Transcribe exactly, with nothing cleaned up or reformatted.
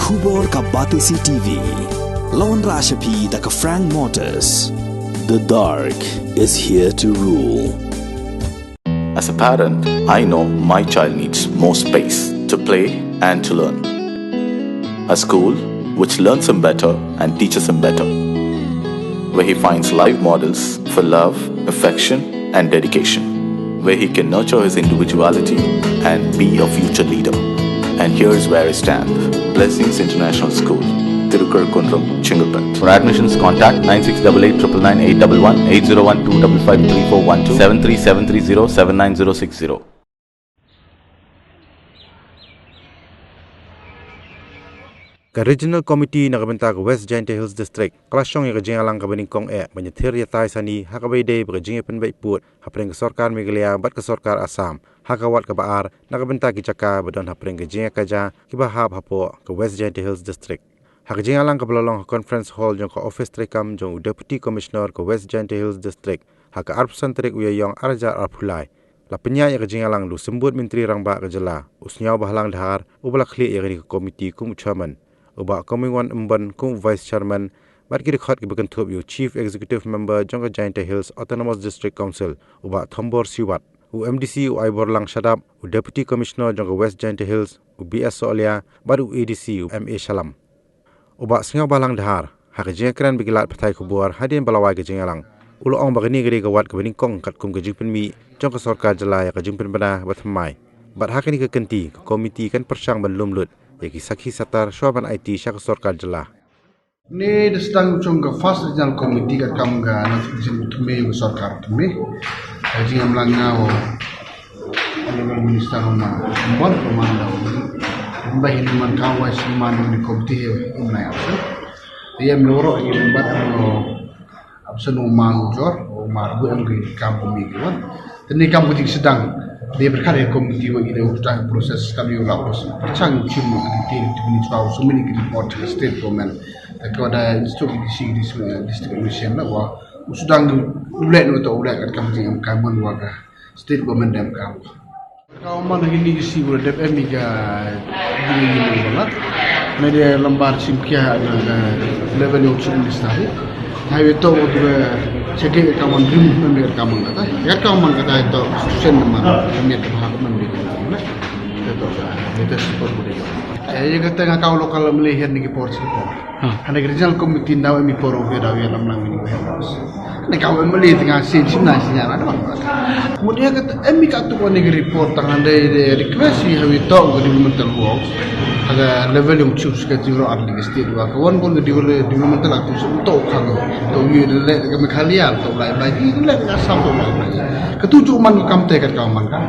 Khubor ka Batesi T V. Lawan Rashapi da ka Frank Motors. The dark is here to rule. As a parent, I know my child needs more space to play and to learn. A school which learns him better and teaches him better, where he finds live models for love, affection, and dedication, where he can nurture his individuality and be a future leader. And here's where I stand. Blessings International School, Tirukar Kundrum, Chengalpet. For admissions, contact nine six double eight triple nine eight double one, eight zero one two double five three four one two, seven three seven three zero seven nine zero six zero. Ka Regional Committee na ka bynta ka West Jaintia Hills District ka la shong ïa ka jingïalang kaba nyngkong eh ban ïathir ïatai sani ha kaba ïadei bad ka jingïapynbeit pud hapdeng ka sorkar Meghalaya bad ka sorkar Assam ha ka wat kaba ar na ka bynta ki jaka ba don hapdeng ka jingïakajia kiba hap hapoh ka West Jaintia Hills District. Ha ka jingïalang kaba la long ha Conference Hall jong ka Office treikam jong u Deputy Commissioner ka West Jaintia Hills District ha ka arphew san tarik u Ïaïong arhajar arphew lai, la pynïaid ïa ka jingïalang da u Symbud Myntri Rangbah ka jylla, u Sniawbhalang Dhar, uba la khlieh ïa kane ka komiti kum u Chairman, u Bah Comingone Ymbon kum u Vice Chairman, bad ki dkhot kiba kynthup ïa u Chief Executive Member jong ka Jaintia Hills Autonomous District Council, u Bah Thombor Siwat, u M D C u Aiborlang Shadap, u Deputy Commissioner jong ka West Jaintia Hills, u B S Sohliya, bad u A D C u M A Shalam. U Bah Sniawbhalang Dhar, ha ka jingïakren bad ki lad pathai khubor hadien ba la wai ka jingïalang, u la ong ba kane ka dei ka wat kaba nyngkong katkum ka jingpynmih jong ka sorkar jylla ïa ka jingpynbna bathymmai. Bad ha kane ka kynti ka komiti kan pyrshang ban lum lut ïa ki sakhi satar shuwa ban aiti sha ka sorkar jylla. Ni da sdang jong ka First Regional Committee katkam ka notification u thymmai ka sorkar thymmai. Ka jingïalang nga u Honorable Minister Roma Ymbon, Roma Ymbon. Ba hin man ka wai siman ni komiti he imna ya. Ïa em loro ïa em bat ro absen u ma u jor, u ma ru em ki kam kumi ki wan. Teni kam ka jingsdang. Dei berkat ïa komiti wa ïa u tang proses kam ïa u la proses. Pyrshang chim ma ka detail teni chwa u sumini ki report ka state government. Ka da institute ki disi ki disi district mission la wa u sdang u leh nu ta u leh katkam jingem kam wa ka state government dem kam. Ka man ha kini ki si u dep em i ka ding ni ni bala. Me de lambar sim kia na ka level yung sum ni stari. Hai we to ko tu ke seke ka man rim me me ka man kata. Ya ka man kata to sen na man me ka ha me me ka na. Te to ka me te support ko de. Ya ka tengah kau lokal Malaysia ni ki por si por. Hana ki regional committee ndaw em i por o ke daw ya lam lang ni ko. Ni ka wen mali tengah sin sin na sin ya na. Kemudian kata em i ka tu ko ni report tang ande de request i hawi to ko developmental works. Ada level yung chief secretary ro arli ke state wa ko wan ko developmental aku to kan to yu de le ke Meghalaya to lai bai i le ka sam to lai bai. Ketujuh man kam te kat ka man kan.